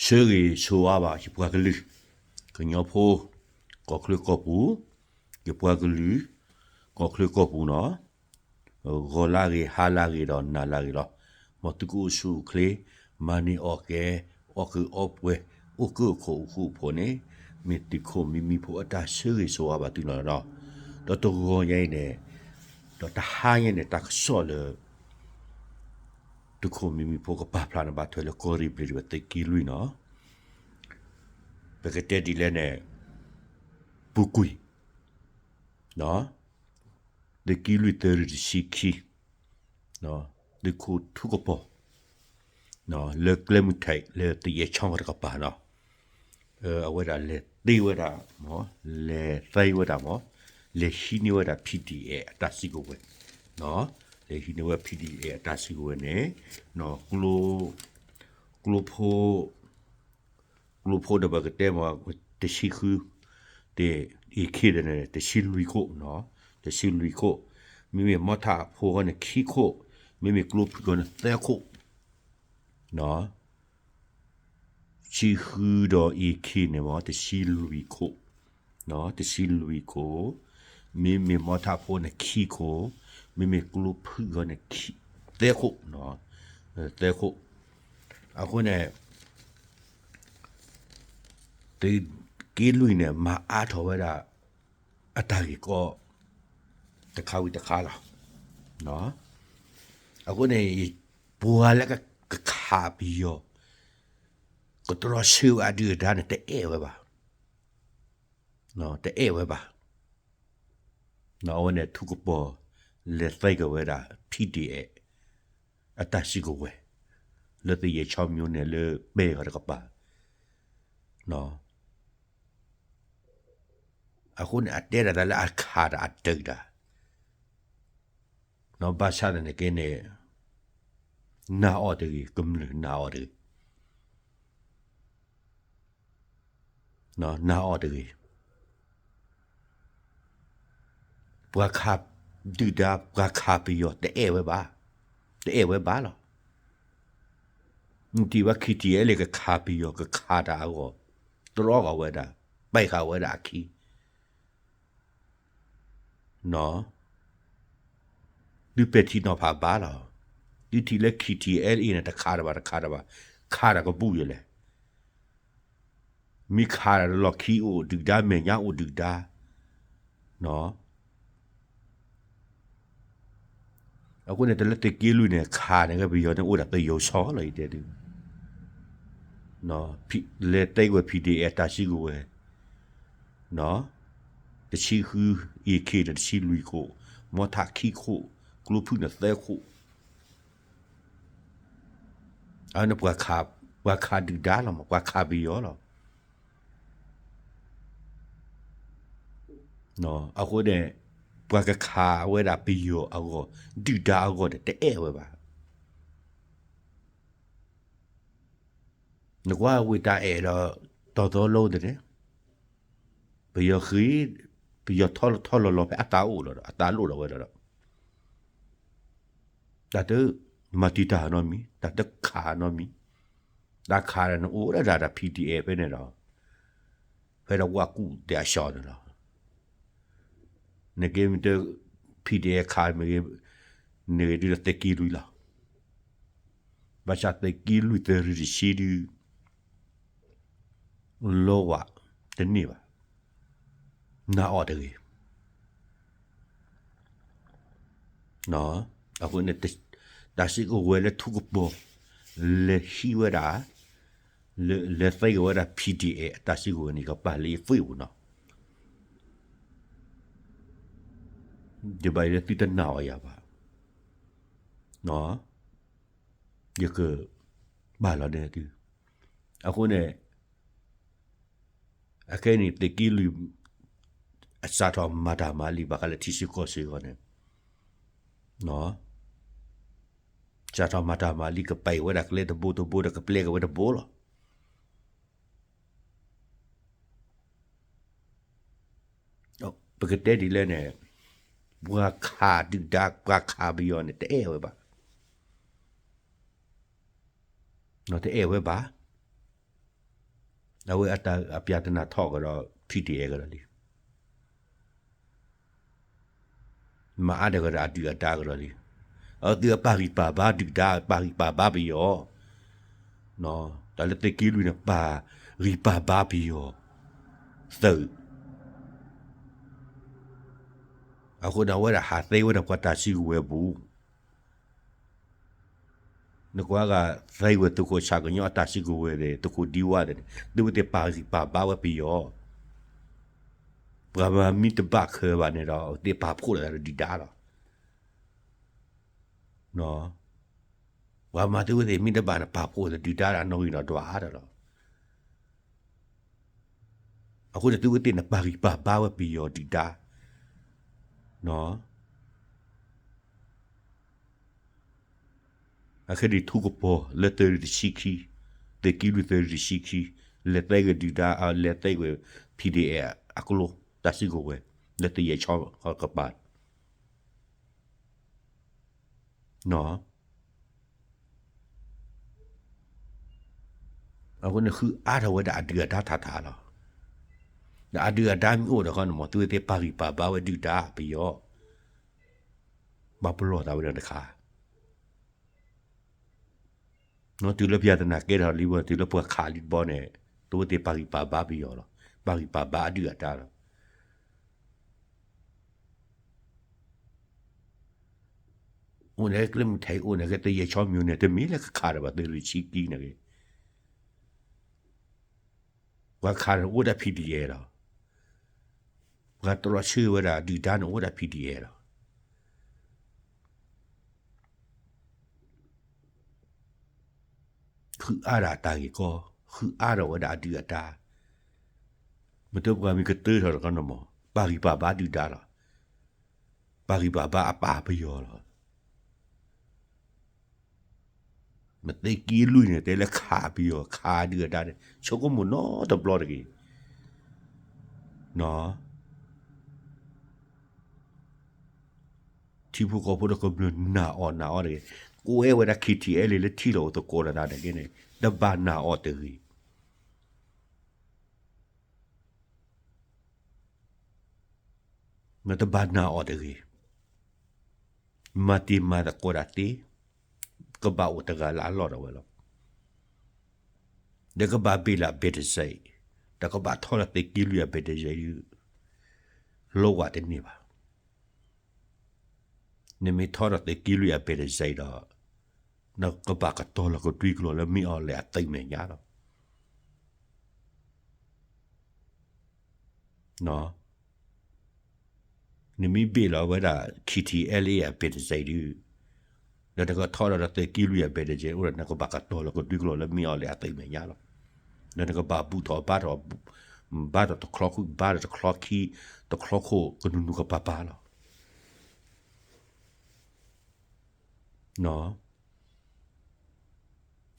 ဆၢဂ့ၤဆိဝါဘၣ် ယပှၤကလုာ်, ကညီဖိ, ကီၢ်ချၢကီၢ်ပူၤ, ယပှၤကလုာ်, ကီၢ်ချၢကီၢ်ပူၤနီၤ, ဂီၤလၢဂ့ၤ ဟါလၢဂ့ၤဒီးနၤလၢဂ့ၤလီၤ. မ်သုကအိၣ်ဆူၣ်အိၣ်ချ့, မၤန့ၢ်အီၣ်ကဲ, အီၣ်ကုၢ်အီပှဲၤ, အိၣ်ကၢၢ်ခိၣ်အိၣ်ဃူအိၣ်ဖိးန့ၣ်, မ့ၢ်သုးခိၣ်မံမံၤဖိအတၢ်ဆၢဂ့ၤဆိဝါဘၣ်သုလီၤ. ဒီးတဂီၤညါအံၤန့ၣ်, ဒီးတဟါညါန့ၣ် တၢ်ကစီၣ်လၢ သုးခိၣ်မံမံၤဖိကပာ်ဖျါန့ၢ်ဘၣ်ထွဲလၢကီၢ်ရ့ၣ်ဘျ့ၣ်ဒဝဲၢ်သုးက့လွံၢ်နီၤ, ပကတဲဒ်လဲၣ်န့ၣ်, ပူၤကွံာ်, သုးက့လွံၢ်သၢရ့ၣ်တဆံခံ, သုးခိၣ်ထူကပီၤ, လၢကျဲမုၢ်ထံးလၢသယဲၢ်ဆီတကပၤနီၤ, အဝဲဒၣ်လဲၤသ့ဝဲဒၣ်မး, လဲၤသ့ဝဲဒၣ်မး, လဲၤဟံးန့ၢ်ဝဲဒၣ် ဖံၣ်ဒံၣ်အဲၣ် အတၢ်စုကဝဲၤ, လဲၤဟံးန့ၢ်ဝဲ ဖံၣ်ဒံၣ်အဲၣ် အတၢ်စုကဝဲၤန့ၣ်, ကျိ ကျိဖိ ကျိဖိဒီးပကတဲမး တဆံဃု, တ အ့ၣ်ခ့ န့ၣ် တဆံလွံၢ်ခိၣ်, တဆံလွံၢ်ခိၣ်, မ့မ့ၢ်မီထးဖိဃီန့ၣ် ခံခိၣ်, မ့မ့ၢ်ကျိဖုၣ်ဃီန့ၣ် သၢခိၣ်, ဆံဃုဒီးအ့ၣ်ခ့န့ၣ်မး တဆံလွံၢ်ခိၣ်, တဆံလွံၢ်ခိၣ်, မ့မ့ၢ်မီထးဖိန့ၣ် ခံခိၣ်, မ့မ့ၢ်ကျိဖုၣ်ဃီန့ၣ် သၢခိၣ်, သၢခိၣ်, အဃိန့ၣ် သုးက့လွံၢ်န့ၣ် မၤအါထီၣ်ဝဲဒၣ် အတၢ်ဂ့ၢ်ကီ တခါဝံၤတခါလီၤ. အဃိန့ၣ် ပှၤလၢကခးပယီၤ ကတြီဆၢဝဲအဒုၣ်အဒါန့ၣ် တအဲၣ်ဝဲဘၣ်, တအဲၣ်ဝဲဘၣ်. အဝဲန့ၣ်ထူကပီၤ လဲၤသ့က့ၤဝဲဒၣ် ဖံၣ်ဒံၣ်အဲၣ် အတၢ်စုကဝဲၤ လၢသယဲၢ်ဆီမံၤန့ၣ် လၢပဲဂီၤတကပၤ, အဃိန့ၣ် အတဲဒၣ်တၢ်လၢအခးတၢ်အတုာ်တၢ်, ဘၣ်ဆၣ်သနာ်က့န့ၣ် နာ်အီၤတဂ့ၤ, ကမျၢၢ်နာ်အီၤတဂ့ၤ, နာ်အီၤတဂ့ၤ. ပှၤခးဒုၣ်ဒါ ပှၤခးပယီၤ တအဲၣ်ဝဲဘၣ်, တအဲၣ်ဝဲဘၣ်လီၤ. နထံၣ်ဘၣ် ခံထံၣ်အဲလၢ ကခးပယီၤ ကခးတၢ်အဂီၢ်, တြီဃာ်ဝဲဒၣ်, ပဲာ်ဃာ်ဝဲဒၣ်အခံ သုပဲာ်ထံနီၤဖးဘၣ်လီၤ. သုထံၣ်လၢ ခံထံၣ်အဲလၢ အံၤန့ၣ် တခးတၢ်ဘၣ် တခးတၢ်ဘၣ်, ခးတၢ်ကဘူၣ်ယလဲၣ်. မ့ၢ်ခးတၢ်လီၢ်ခံအိၣ်ဒုၣ်ဒါ မဲာ်ညါအိၣ်ဒုၣ်ဒါ, အဃိန့ၣ် တၢ်လၢသုးက့လွံၢ်န့ၣ် ခးန့ၣ် ကပယီၤန့ၣ် အိၣ်ဒၣ်ပယီၤဆီလီၤ ယတဲဒုး လဲၤသ့ဝဲ ဖံၣ်ဒံၣ်အဲၣ် တၢ်စုကဝဲၤ, တဆံဃု အ့ၣ်ခ့န့ၣ် တဆံလွံၢ်ခိၣ်, မီထးခံခိၣ်, ကျိဖုၣ်န့ၣ်သၢခိၣ်, အဝဲန့ၣ် ပှၤခးဒုၣ်ဒါလီၤမး, ပှၤခးပယီၤလီၤ. အဃိန့ၣ် ပှၤကခးဝဲဒၣ်ပယီၤအဂီၢ်, ဒုၣ်ဒါအဂီၢ်န့ၣ် တအဲၣ်ဝဲဘၣ်. နကွၢ်ဝံၤတၢ်အဲၣ်ဒီး တီၤသီလိန့ၣ်, ပယီၤဃ့, ပယီၤထီၣ်ထီၣ်လီၤလီၤဖဲအသးအိၣ်လီၤဒီး အသးလိၣ်လီၤဝဲလီၤဒီး တၢ်တမၤတံာ်တာ်နီတမံၤ, တၢ်တခးနီတမံၤ, တၢ်ခးန့ၣ်အိၣ်ဒၣ်ဒၣ် ဖံၣ်ဒံၣ်အဲၣ် ဖဲန့ၣ်ဒီး ဖဲဒီးဝၣ်ကူၣ်တဲအဆှီန့ၣ်လီၤ. နက့မ့ၢ်တ ဖံၣ်ဒံၣ်အဲၣ် ခးမ့ၢ်ဂ့ၤ, န့ၣ်ဂ့ၤဒုးဒီးသုးက့လွံၢ်လီၤ. ဘၣ်ဆၣ်သုးက့လွံၢ်သၢရ့ၣ်တဆံဒုး လီဝဲတန့ၢ်ဘၣ်, နာ်အီၤတဂ့ၤ. အဃိန့ၣ် တၢ်စုကဝဲၤလၢထူကပီၤ လဲၤဟံးဝဲဒၣ်, လဲၤသ့က့ၤဝဲဒၣ် ဖံၣ်ဒံၣ်အဲၣ် အတၢ်စုကဝဲၤန့ၣ် ကပာ်လၢယသ့ပူၤနီၤ. ယဘၣ်ယလၢသုတနာ်အီၤယၤဘၣ်, ယကဘၣ်လီၤန့ၣ်သု. အဃိန့ၣ် အခဲအံၤန့ၣ် သုးက့လွံၢ် အစးထီၣ်မၤတၢ်မၤလံ ဘၣ်ဃးလၢထံဆၢကီၢ်ဆၢအဂီၢ်န့ၣ်, စးထီၣ်မၤတၢ်မၤလံ ကပဲာ်ဝဲဒၣ်ကျဲတဘိတဘိဒီး ကပျဲက့ၤဝဲတဘိလီၤ. ပကတဲဒ်လဲၣ်န့ၣ်, ပှၤခးဒုၣ်ဒါ ပှၤခးပယီၤန့ၣ် တအဲၣ်ဝဲဘၣ်, တအဲၣ်ဝဲဘၣ်. အဝဲအတၢ်အပျၢ်တနၢ်ထီၣ်ကဒီး P D F ကဒီးလံ. မၤအါဒၣ်ကဒီးအဒုၣ်အဒါကဒီးလံ. အသုအပာ်ဂံၢ်ပာ်ဘါဒုၣ်ဒါ ပာ်ဂံၢ်ပာ်ဘါပယီၤ, တၢ်လၢသုးက့လွံၢ်န့ၣ် ပာ်ဂံၢ်ပာ်ဘါပယီၤသုး အဃိန့ၣ် အဝဲဒၣ်ဟးသ့ဝဲဒၣ်ပှၤတၢ်စုကဝဲၤပူၤ, နကွၢ်ဂၤသ့ဝဲသုးခိၣ်ဆၣ်ကညီအတၢ်စုကဝဲၤသ့ၣ် သုးခိၣ်ဒံဝါသ့ၣ်န့ၣ် သုဝဲသ့ၣ်ပာ်ဂံၢ်ပာ်ဘါဝဲပယီၤ, ပှၤမၤမ့ၢ်တဘၣ်ခဲဘၣ်န့ၣ်ဒီး သ့ၣ်ပာ်ဖှိၣ်လိာ်သးဒီးဒုၣ်ဒါလီၤ. ပှၤမၤသုဝဲသ့ၣ်မ့ၢ်တဘၣ်န့ၣ် ပာ်ဖှိၣ်သးဒုၣ်ဒါဒီးနီၣ်ဂံၢ်နီၣ်ဒွးအါဒီးလီၤ. အဃိန့ၣ် သုဝဲသ့ၣ်န့ၣ် ပာ်ဂံၢ်ပာ်ဘါဝဲပယီၤဒုၣ်ဒါ, အခဲန့ၣ်ထူကပီၤလၢသုးရ့ၣ်တဆံခံ, သုးက့လွံၢ်သုးရ့ၣ်တဆံခံ, လဲၤသ့ဝဲဒုၣ်ဒါ, လဲၤသ့ဝဲ P D F အကျိ တၢ်စုကဝဲၤ လၢသုးယဲၢ်ဆီကပၤ အဃိန့ၣ်ဃုအါထီၣ်ဝဲဒၣ်အဒုၣ်အဒါထးထးလီၤ. ဒီးအဒုၣ်အဒါမ့ၢ်အိၣ်ဒီးခီန့ၣ်မ့ၢ် သုဝဲသ့ၣ်ပာ်ဂံၢ်ပာ်ဘါဝဲဒုၣ်ဒါပယီၤ, ဘၣ်ပလီၢ်သးဝဲဒၣ်တခါ တုၤလၢပယၤတနၢ်ကဲထီၣ်လံဘီ တုၤလၢပှၤခးလံတဘီန့ၣ် သုဝဲသ့ၣ်ပာ်ဂံၢ်ပာ်ဘါပယီၤလီၤ. ပာ်ဂံၢ်ပာ်ဘါအဒုၣ်အဒါလီၤ. အိၣ်န့ၣ်ကျဲမုၢ်ထဲအံၤ အိၣ်န့ၣ်က့ တယဲၢ်ဆီမံၤန့ၣ် တမ့ၢ်လၢကခးဒီးဘၣ် သုးရ့ၣ်ဆံကံန့ၣ်က့ ပှၤခးန့ၣ်အိၣ်ဒၣ် P D F လီၤ. ပှၤတြီဆၢဝဲဒၣ်ဒုၣ်ဒါန့ၣ်အိၣ်ဒၣ် P D F လီၤ. ဃုအါဒၣ်အတၢ်ဂ့ၢ်ကီ, ဃုအါထီၣ်ဝဲဒၣ်အဒုၣ်အဒါ, မ့ၢ်တပှၤမ့ၢ်ကတၢၢ်ထီၣ်တခီန့ၣ်မ့ၢ် ပာ်ဂံၢ်ပာ်ဘါဒုၣ်ဒါလီၤ. ပာ်ဂံၢ်ပာ်ဘါအပၢ်ပယီၤလီၤ. မ့ၢ်သုးက့လွံၢ်န့ၣ် တဲလၢခးပယီၤ ခးဒုၣ်အဒါန့ၣ် ဆိကမိၣ်နီတဘျီတဂ့ၤ. ထံဖိကီၢ်ဖိဒီးကမျၢၢ်နာ်အီၣ်နာ်အီတဂ့ၤ. ကွဲဝဲဒၣ် K T L A လၢထံလီၤအိၣ်သကိးလိာ်သးန့ၣ်က့န့ၣ် တဘၣ်နာ်အီၣ်တဂ့ၤ. နတဘၣ်နာ်အီၣ်တဂ့ၤ. မၤတံၤမၤသကိးတၢ်သ့, ကဘၣ်အိၣ်တဂၤလၢအလီၢ်တဝဲလီၤ. ဒီးကဘၣ်ဘ့ၣ်လၢအဘ့ၣ်တစဲး, ဒီးကဘၣ်ထီၣ်လၢသုးက့လွံၢ်အဘ့ၣ်တစဲး, လိၣ်ဝဲတန့ၢ်ဘၣ်. နမ့ၢ်ထီၣ်ဒီးသုးက့လွံၢ်အဘ့ၣ်တစဲးဒီး နကဘၣ်ကတီၤလီၤကဒွံကျိာ်လၢမ့ၢ်အီၤလဲၣ်အသုးမဲာ်ညါလီၤ. နမ့ၢ်ဘ့ၣ်လီၤဝဲဒၣ် K T L A အဘ့ၣ်တစဲးဒုး, ဒီးနကထီၣ်ဒီးသုးက့လွံၢ်အဘ့ၣ်တစဲးအိၣ်ဒီး နကဘၣ်ကတီၤလီၤကဒွံကျိာ်လၢမ့ၢ်အီၤလဲၣ်အသုးမဲာ်ညါလီၤ. ဒီးနကဘၣ်ဘူၣ်ထီၣ်ဘါထီၣ်, ဘါထီၣ်တချီ, ဘါထီၣ်တချီခံ, တချီခိၣ်ကနူၤနူၤကပၤပၤလီၤ.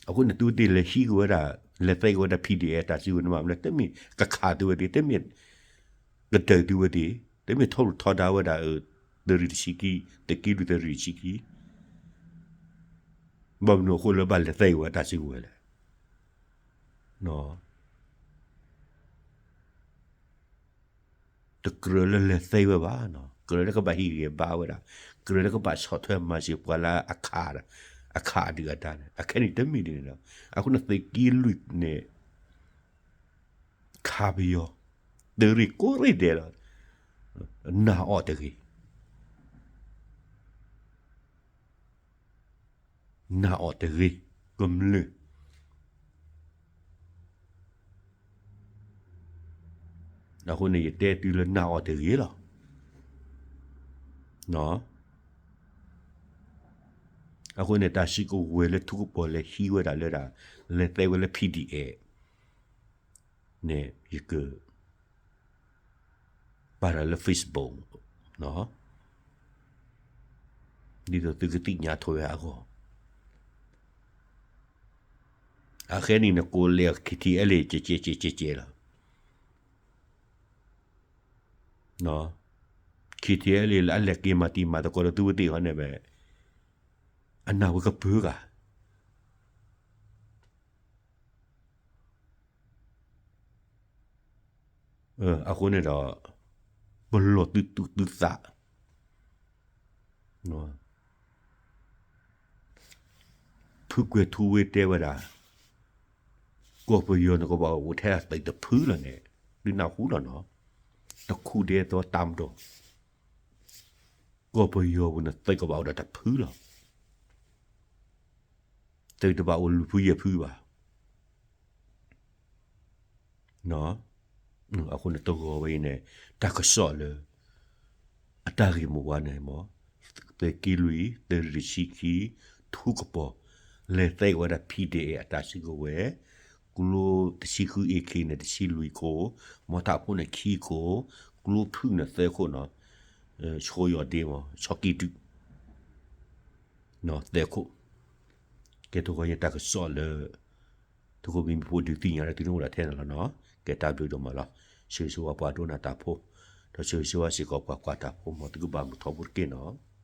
အဃိန့ၣ် သုဝဲသ့ၣ်လဲၤဟံးက့ၤဝဲဒၣ်, လဲၤသဲက့ၤဝဲဒၣ် P D F တၢ်စုကဝဲၤန့ၣ်မး တမ့ၢ်ကခးသုဝဲသ့ၣ်, တမ့ၢ်ကဒုးသုဝဲသ့ၣ်, တမ့ၢ်ထီၣ်ထီဒါဝဲဒၣ် သုးရ့ၣ်တဆံခံ, သုးက့လွံၢ်သုးရ့ၣ်တဆံခံ, ဘၣ်မနုၤအဃိလၢဘၣ်လဲၤသဲက့ၤဝဲတၢ်စုကဝဲၤလဲၣ်. တကြၢးလၢလဲၤသဲဝဲဘၣ်, ကြၢးလၢကဘၣ်ဟ့ၣ်ဂံၢ်ဘါဝဲဒၣ်, ကြၢးလၢကဘၣ်ဆီၣ်ထွဲမၤစၢၤပှၤလၢအခး, အခးအဒုၣ်အဒါန့ၣ်, အခဲန့ၣ်တမ့ၢ်ဒ်န့ၣ်လီၤ. အဃိန့ၣ်သုးက့လွံၢ်န့ၣ် ခးပယီၤ, သုးရ့ၣ်ကိးရ့ၣ်ဒဲးလီၤ. နာ်အီၤတဂ့ၤ. နာ်အီၤတဂ့ၤ, ကမျၢၢ်. အဃိန့ၣ် ယတဲသုလၢနာ်အီၤတဂ့ၤလီၤ. အဃိန့ၣ် တၢ်စုကဝဲၤလၢထူကပီၤလဲၤဟံးဝဲဒၣ်လၢဒၣ်, လဲၤသဲဝဲလၢ P D F န့ၣ် ယက ပာ်တၢ်လၢ Facebook ဒ်သိးသုကသ့ၣ်ညါထီၣ်ဝဲအဂီၢ်. အခဲန့ၣ်နကိးလဲၤ K T L A ကဲကဲကဲကဲကဲလီၤ. K T L A လၢအလဲၤက့ၤမၤတံၤမၤသကိးဒီးသုဝဲသ့ၣ်ဃီန့ၣ် အနာ်ဝဲကပၢၤဂၤ အဃိန့ၣ် အဃိန့ၣ်ဒီး ပလီၢ်သုသူၣ်သုသး ဖုကွဲၤထူဝ့တဲဝဲဒၣ်, ကီၢ်ပယီၤန့ၣ်ကဘၣ်အိၣ်ထဲအသုးတဖုလီၤန့ၣ်, သုနၢ်ဟူလီၤနီၤ, တခူၣ်ဒဲသီတၢ်မတီၢ်, ကီၢ်ပယီၤပူၤန့ၣ်သုးကဘၣ်အိၣ်ဒီးတဖုလီၤ, သုးတဘၣ်အိၣ်လွံၢ်ဖုယဲၢ်ဖုဘၣ် အဃိန့ၣ်တဂီၤဝဲအံၤန့ၣ် တၢ်ကစီၣ်လၢ အတၢ်ဂ့ၢ်မိၢ်ဝါန့ၣ်မ့ၢ် သုးက့လွံၢ် သုးရ့ၣ်တဆံခံ ထူကပီၤ လဲၤသဲကဝဲဒၣ် ဖံဒ့ၣ်အဲၣ် အတၢ်စုကဝဲၤ, ကျိတဆံဃု AK န့ၣ် တဆံလွံၢ်ခိၣ်, မီထးဖိန့ၣ်ခံခိၣ်, ကျိဖုၣ်န့ၣ်သၢခိၣ်နီၤ, ဆိယီၤဒ့မ့ၢ် ဆီကံဒုၣ် သဲခိၣ်, ကဲတဂီၤညါတၢ်ကစီၣ်လၢ သုးခိၣ်မံမုၢ်ဖိဒုးသ့ၣ်ညါလၢသုန့ၣ်အိၣ်ဒၣ်ထဲန့ၣ်လီၤနီၤ, ကဲတၢ်ဘျုးဒိၣ်မးလီၤ, ဆၢဂ့ၤဆၢဝါပှၤဒိကနၣ်တၢ်ဖိ, ဒီးဆၢဂ့ၤဆၢဝါစ့ၢ်ကီးပှၤကွၢ်တၢ်ဖိ မ်သုကဘၣ်မုာ်ထီဘိတက့ၢ်နီၤ.